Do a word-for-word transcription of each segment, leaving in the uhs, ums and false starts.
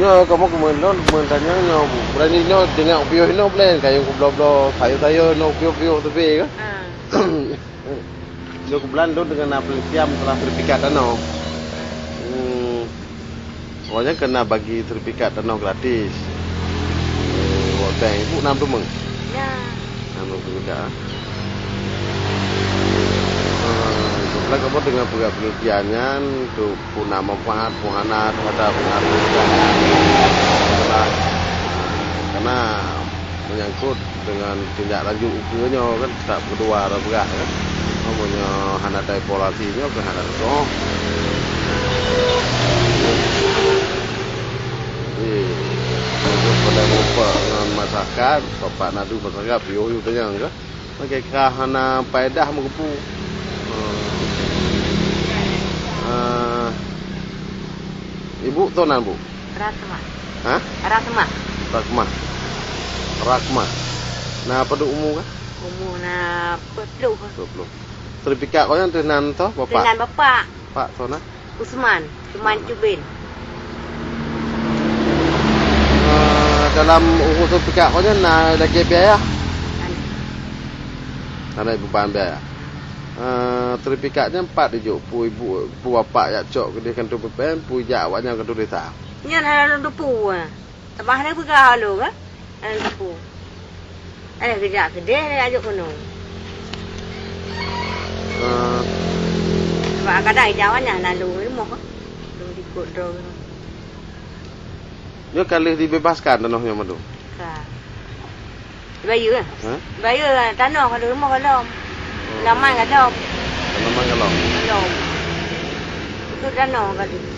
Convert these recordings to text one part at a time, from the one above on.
Nyoe kamoe keumeung lôn, keumeung tanyong nyoe, beurani nyoe teungoh piôh inoe plan, kayém kubloe-bloe, sayur-sayur nyoe piôh-piôh teubi kan. Ah. Nyoe keubeulan lôn deungon na peulitiam masalah sertifikat tanoh. Hmm. Awaknyan keuneuk bagi sertifikat tanoh gratis. Eh, watèe ibu na teumèe? Na. Na teumèe sertifikat, ah. Eh, keubeulan kamoe teungoh peugah peunelitian nyan, keu peue na manfaat, peue hana teuhadap sertifikat nyan. Karena menyangkut deungon tindak lanjut ukeue nyoe kan, step keudua tapeugah kan. Meunyoe hana taevaluasi nyoe keu hana teutoh. Jadi, untuk pada merupa ngon masyarakat, sopak nadu masyarakat, piôh-piôh tanyong kan. Lagèe ka hana paedah meugeupeu. Eh, ibu toh nan, Bu? Rahmah. Hah? Rahmah. Rahmah. Rahmah. Na padub umu kah? Umu na peuet ploh. Peuet ploh. Sertifikat kau nyan teuh nan toh, Bapak? Teuh nan Bapak. Pak toh na? Usman. Usman Cubin. Eh, dalam urus sertifikat kau nyan na lagèe biaya? Ada. Ada beban biaya. Eh, sertifikat nyan pat dijok, peue ibu, peue bapak jak cok keudeh kantor P P N, peue jak awaknyan kantor desa. Nyan hana lôn teupeu, ah. Sabab hana peugah lôn, kan? Hana lôn teupeu. Eh, geujak keudeh, eh, ajok keunoe. Ah. Sabab kadang ija awaknyan hana lôn rumoh, kan? Lôn ikot droe. Nyoe ka lheueh dibebaskan tanoh nyoe mandum? Ka. Dibayeue, eh? Hah? Dibayeue, tanoh ka lheueh rumoh ka lom. Oh. Tanaman ka lom. Tanaman ka lom? Ka lom. Keu tanoh ka lheueh.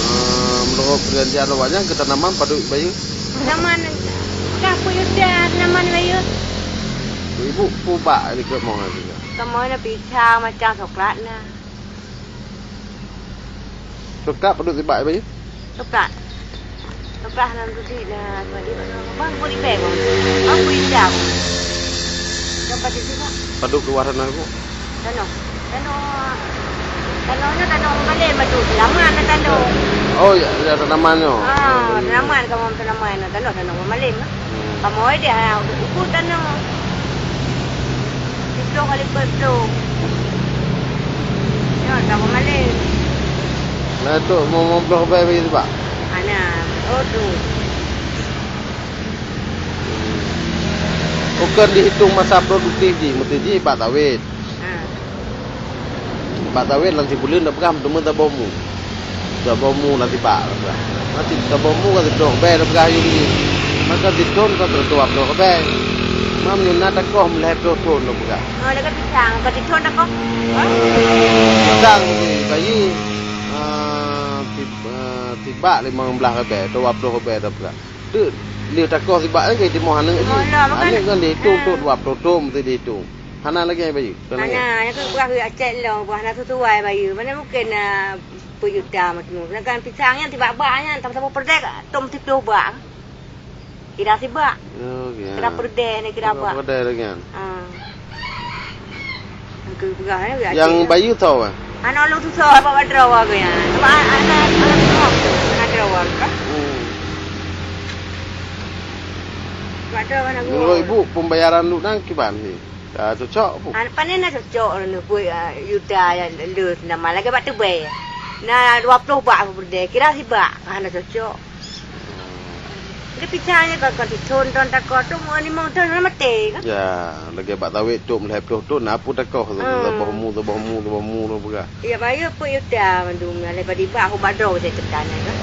Ah, meunurot peujanjian awaknyan keu tanaman padub bayeue? Tanaman, ka peue tanaman bayeue? Ibu peue bak dikeue moh nyan? Kamoe na pisang, macam soklat na. Coklat padub sibak, Ibu? Coklat. Coklat hana meuteuti na, sebab di mana, apa, pun ipe pun. Apa indah pun. Dapat di sini. Padub keluar sana, Bu? Tanoh. Tanoh. Tanoh nyoe tanoh malem, padub. Tanaman na tanoh. Oh, ya, ya, tanaman nyoe. Ah, tanaman, kawan tanaman na tanoh, tanoh malem. Hmm. Kamoe deh, ha, ukur tanoh. Siploh kali peuet ploh. Nyoe, ka peumaleng. Nah, tu, lima ploh ribèe bagi sibak? Hana, oh, tu. Bukan dihitung masa produktif jih, mesti jih bak sawét. Ha. Bak sawét lam sibuleuen tapeugah teuma saboh mu. Saboh mu lam sibak tapeugah. Nanti saboh mu ka siplôh ribèe tapeugah ayong jih. Maka sithon ka dua ploh ribèe. Mam nyoe na takoh meulhèe ploh thon tapeugah. Oh, dekat pisang, ka sithon takoh. Pisang tu bayi, ah, si-, ah, sibak limong blaih ribèe, dua ploh ribèe tapeugah. Tu, lheueh takoh sibak nyan ka jitimoh aneuk jih. Oh, lah, makan. Aneuk kan dihitung tu dua ploh thon mesti dihitung. Hana lagèe bayeue? Hana lagèe. Hana, nyan keuh peugah keu Aceh lom, peugah hana sesuai bayeue. Mana mungkin, ah, peuet juta meuteumèe. Sedangkan pisang nyan sibak bak nyan, saboh-saboh peureudèe tom siploh bak. Kira sibak. Oh, ya. Kira peureudèe ni, kira bak. Kira peureudèe lagèe nyan. Ah. Nyan keuh peugah, eh, keu Aceh. Nyang bayeue soe, eh? Hana lôn tusoe, bak droe keuh nyan. Sebab aneuk, aneuk, aneuk droe keuh. Hmm. Bak droe hana geuwoe. Menurut ibu, pembayaran lôn nyan kiban ni? Ka cocok, Bu? Ah, pane na cocok lôn peuet, ah, juta nyang le seunama lagèe bak teubèe. Na dua ploh bak peureudèe, kira sibak, ah, na cocok. Di pisang nyan ka, ka sithon thon takoh, tu limong thon hana maté kan? Ya, lagèe bak sawét tu lhèe ploh thon, na peue takoh, hmm, saboh mu, saboh mu, saboh mu, saboh mu, saboh mu, saboh mu. Ya, bayeue peuet juta mandum, lé padub bak, bak droe teuka nyan kan.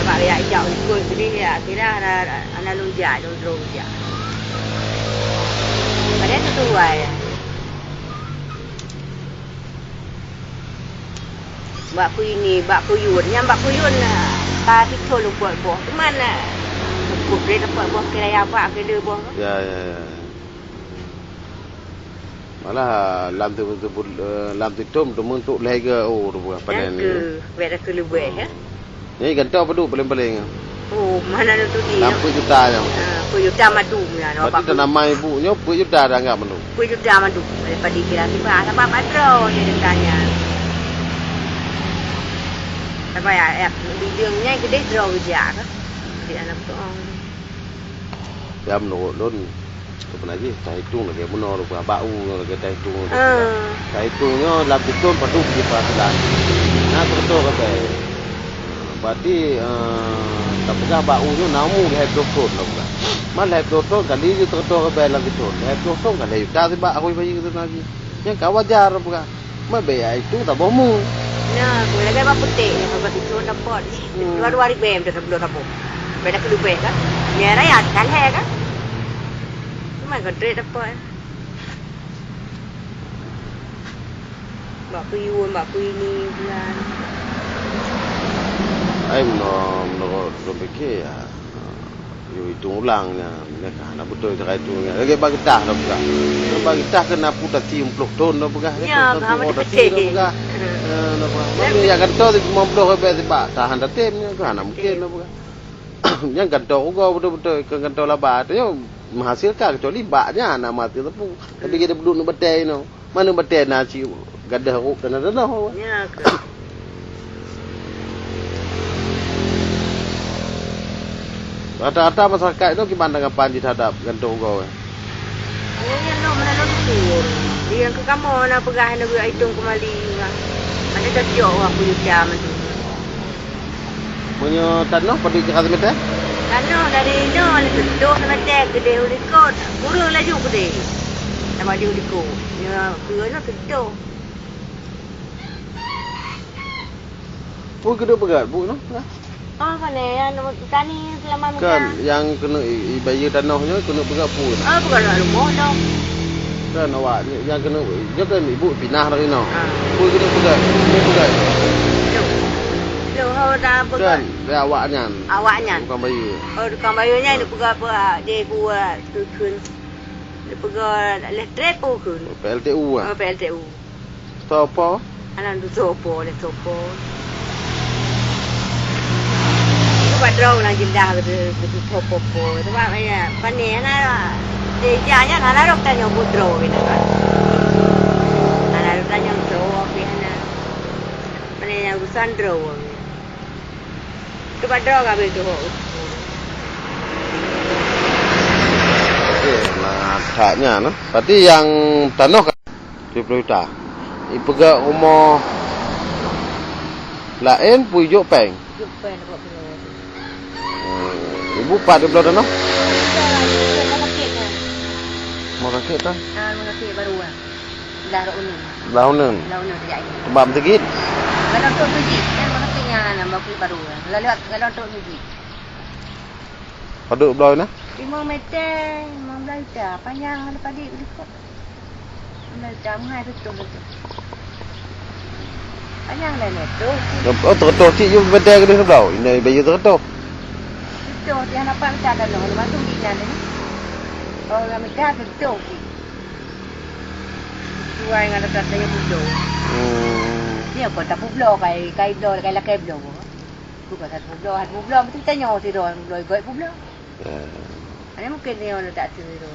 Sabab ya ijak likot sini ya, kira hana, hana lôn jak, lôn droe jak. Padahai teutuwai. Bak peue ini, bak peue yôn. Nyang bak peue yôn, ka sithon lôn peuet boh. Teuma, peuet boh, kira ya bak, kira boh. Ya, ya, ya. Malah lam tu, tu, eh, lam sitom tu meuntuk lhèe geu, oh, tu bukan padan ni. Nyan keuh, bèk dah keuh leubeh, ya. Jadi gantoe padub paléng-paléng? Oh, mana tu dia? Enam puluh juta yang. Ah, puluh juta madu ya. Berarti tanaman ibu nyo puluh juta dah anggap madu. Puluh juta madu. Daripada kira tiba, sabab padro dia tanya. Sabab ya, ya, bidungnya gede draw kerja ke? Di anak tu. Ya, menurut lôn, tu pernah jih, tahitung lagèe meunoe, rupiah bak u lagèe tahitung. Ah. Tahitung nyoe lam sithon padum jih penghasilan. Nah, beutôi kata. Berarti, eh, tapeugah bak u nyoe na umu lhèe ploh thon tapeugah. Man lhèe ploh thon kali jih teutoh keubai lam sithon. Lhèe ploh thon kan lhèe juta sibak aku bayeue tu lagi. Nyang ka wajar tapeugah. Meubiaya itu saboh mu. Nah, aku lagèe bak putéh, ya, bak itu dapat. Hmm. Dua-dua ribu em dah sebelum saboh. Beda ke lubeh kan? Ni raya kan, hai kan? Cuma gede dapat. Bak kuyun, bak kuyuni bulan. Ai, menurut, menurut, menurut fikir, ya. Yue itong ulang nyan, nyan ka hana beutôi cara itong nyan. Lagèe bak geutah dah peugah. Bak geutah keu na putasi ploh thon dah peugah. Ya, thon, ka hana thon, beutôi. Dah peugah. Eh, dah peugah. Tapi ya kantor di lima puluh ribu sibak, tahan tatem nyan ka hana mungkin dah peugah. Nyan kantor ugoe beutôi-beutôi, keu kantor laba. Artinya menghasilkan kecuali bak nyan hana mati tepu. Tapi kita duduk nak betai no. Mana batèe na cit gadoh rot tanoh-tanoh. Nya keuh. Rata-rata masyarakat itu kiban tanggapan jih terhadap gantoe ugoe? Nyan, nyan lom, na lom syukur. Di nyang keu kamoe na peugah na geuyue itong keumali, mana tacok wah puyuh cam tu. Meunyoe tanoh padum jih ka seumeter? Tanoh dari inoe lheueh teutoh seumeter keudeh u likot, kureueng laju keudeh. Sama di u likot. Nyoe keue nyoe teutoh. Peue keuneuk peugah, Bu, noh? Oh, pane, ya, tani selama muda. Kan, nyang keuneuk i-, ibayeue tanoh nyoe keuneuk peugah peue? Oh, bukan nak rumoh dong. Kan awak nyoe nyang keuneuk, nyoe kan ibu pinah dari noh. Ah. Peue keuneuk peugah? Peue keuneuk peugah? Loh. Loh, ho dah peugah. Kan, dari awak nyan. Awak nyan. Tukang bayeue. Oh, tukang bayeue nyan, ah, dia peugah apa, ah, dia buat keu-, keu-, dia peugah leh trep, oh, keu. P L T U, ah? Oh, P L T U. Sopo? Alah, tu sopo, leh sopo. Ibu padrong nang jendah keu, keu sopo-po. Sebab, ya, pane hana, di ija nyan hana rot tanyoe bu droe keunan kan. Hana rot tanyoe droe pih hana. Pane nyang urusan droe. Tu padrong habéh tu, ho. Okey, nah, haknya, nah. Berarti nyang tanoh ka Tujoh ploh juta. Ipeugöt rumoh laén peue ijok péng? Ijok péng dapat berapa? Hmm, ibu pat di Pulo Tanoh? Mau sakit kan? Mau sakit kan? Ah, mau sakit baru ah. Dah rot uneun. Dah uneun. Dah uneun sejak ini. Sebab meuseugi? Kalau untuk meuseugi, kan mau sakitnya nama aku baru. Lalu kalau untuk meuseugi. Padub bloe na? Lima meter, lima belas juta. Panjang ada padik belikot. Lima belas juta, mahal betul tu. Panjang dah meter. Oh, tertutup cik you meter ke dia bloe? Ini baju tertutup. Betul, dia nampak macam ada loh. Lepas tu di dalam ni. Kalau orang meter betul cik. Tuai dengan letak saya betul. Hmm. Dia pun tak bloe kai, kai bloe, kai lakai bloe. Bukan satu bloe, satu bloe mesti tanyoe sidroe, bloe göt bloe. Ya. Hanya mungkin dia orang tak tu tu.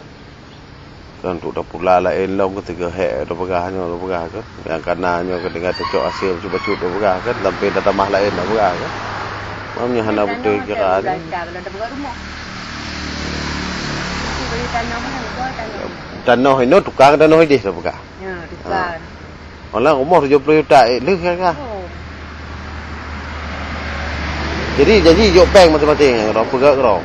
Kan tu dah pula laén lom ketika hek dah peugah nyoe dah peugah ke. Yang kana nyoe ketika teucok hasil bacut-bacut dah peugah ke. Sampai dah tamah laén dah peugah ke. Mam nyoe hana beutôi kira ni. Dah, dah, dah peugah rumah. Itu beli tanah mana? Bukan tanah. Tanoh inoe tukang tanoh ideh dah peugah. Ya, tukang. Ha. Malah rumoh tujoh ploh juta, eh, lheueh ka. Oh. Jadi, janji jok péng maséng-maséng, nyang keudroe, peugöt keudroe.